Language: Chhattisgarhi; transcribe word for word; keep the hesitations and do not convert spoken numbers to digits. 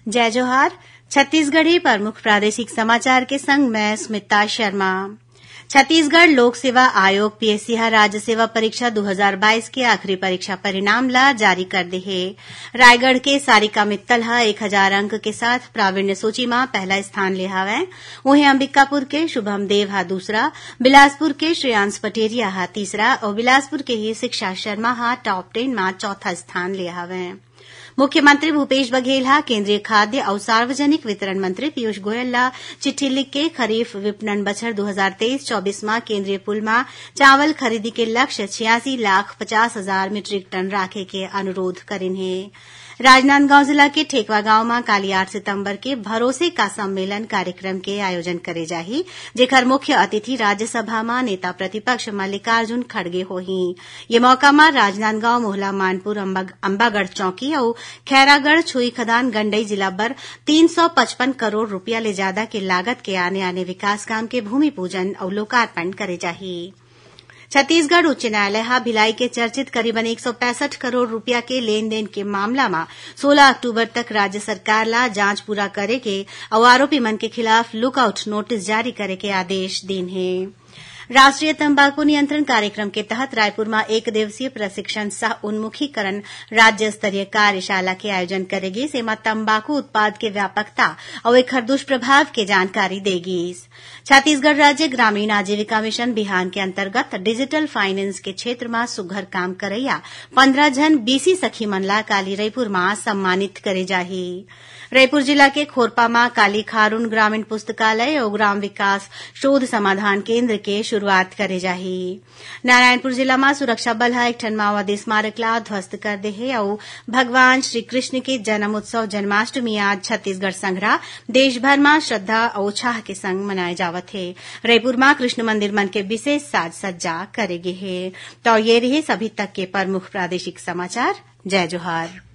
जय जोहार। छत्तीसगढ़ी प्रमुख प्रादेशिक समाचार के संग मैं स्मिता शर्मा। छत्तीसगढ़ लोक सेवा आयोग, पीएससी, ह राज्य सेवा परीक्षा दू हजार बाईस के आखिरी परीक्षा परिणाम ला जारी कर दे हे। रायगढ़ के सारिका मित्तल ह एक हजार अंक के साथ प्रावीण्य सूची म पहला स्थान ले हवय। उहें, अंबिकापुर के शुभम देव ह दूसरा, बिलासपुर के श्रेयांश पटेरिया ह तीसरा अउ बिलासपुर के ही शिक्षा शर्मा ह टॉप टेन म चौथा स्थान ले हवय। मुख्यमंत्री भूपेश बघेल ह केंद्रीय खाद्य अउ सार्वजनिक वितरण मंत्री पीयूष गोयल ल चिट्ठी लिख के खरीफ विपणन बछर दू हजार तेईस चौबीस म केंद्रीय पुल म चावल खरीदी के लक्ष्य छियासी लाख पचास हजार मीट्रिक टन राखे के अनुरोध करिन हे। राजनांदगांव जिला के ठेकवा गांव म काली आठ सितंबर के भरोसे का सम्मेलन कार्यक्रम के आयोजन करे जाही, जेखर मुख्य अतिथि राज्यसभा म नेता प्रतिपक्ष मल्लिकार्जुन खड़गे होही। ये मौका म राजनांदगांव, मोहला मानपुर, अम्बा-, अम्बागढ़ चौकी अउ खैरागढ़ छुईखदान गंडई जिला बर तीन सौ पचपन करोड़ रुपया ले जादा के लागत के आने-आने विकास काम के भूमि पूजन अउ लोकार्पण करे जाही। छत्तीसगढ़ उच्च न्यायालय ह भिलाई के चर्चित करीबन एक सौ पैंसठ करोड़ रुपया के लेन देन के मामला म सोलह अक्टूबर तक राज्य सरकार ला जांच पूरा करे के अउ आरोपी मन के खिलाफ लुकआउट नोटिस जारी करे के आदेश दीन हे। राष्ट्रीय तंबाकू नियंत्रण कार्यक्रम के तहत रायपुर म एक दिवसीय प्रशिक्षण सह उन्मुखीकरण राज्य स्तरीय कार्यशाला के आयोजन करे गिस। एमा तंबाकू उत्पाद के व्यापकता अउ एखर दुष्प्रभाव के जानकारी दे गिस। छत्तीसगढ़ राज्य ग्रामीण आजीविका मिशन बिहान के अंतर्गत डिजिटल फाइनेंस के क्षेत्र म सुघर काम करइया पंद्रह झन बीसी सखी मन ला काली रईपुर म सम्मानित करे जाही। रईपुर जिला के खोरपा म काली खारून ग्रामीण पुस्तकालय अउ ग्राम विकास शोध समाधान केंद्र के शुरुआत करे जाही। नारायणपुर जिला म सुरक्षा बल ह एक ठन माओवादी स्मारक ला ध्वस्त कर दे हे अउ भगवान श्री कृष्ण के जन्म उत्सव जन्माष्टमी आज छत्तीसगढ़ संघरा देश भर म श्रद्धा अउ उत्साह के संग मनाए जावत हे। रईपुर म कृष्ण मंदिर मन के विशेष साज सज्जा करे गे हे। तो ये रहे सभी तक के प्रमुख प्रादेशिक समाचार। जय जोहार।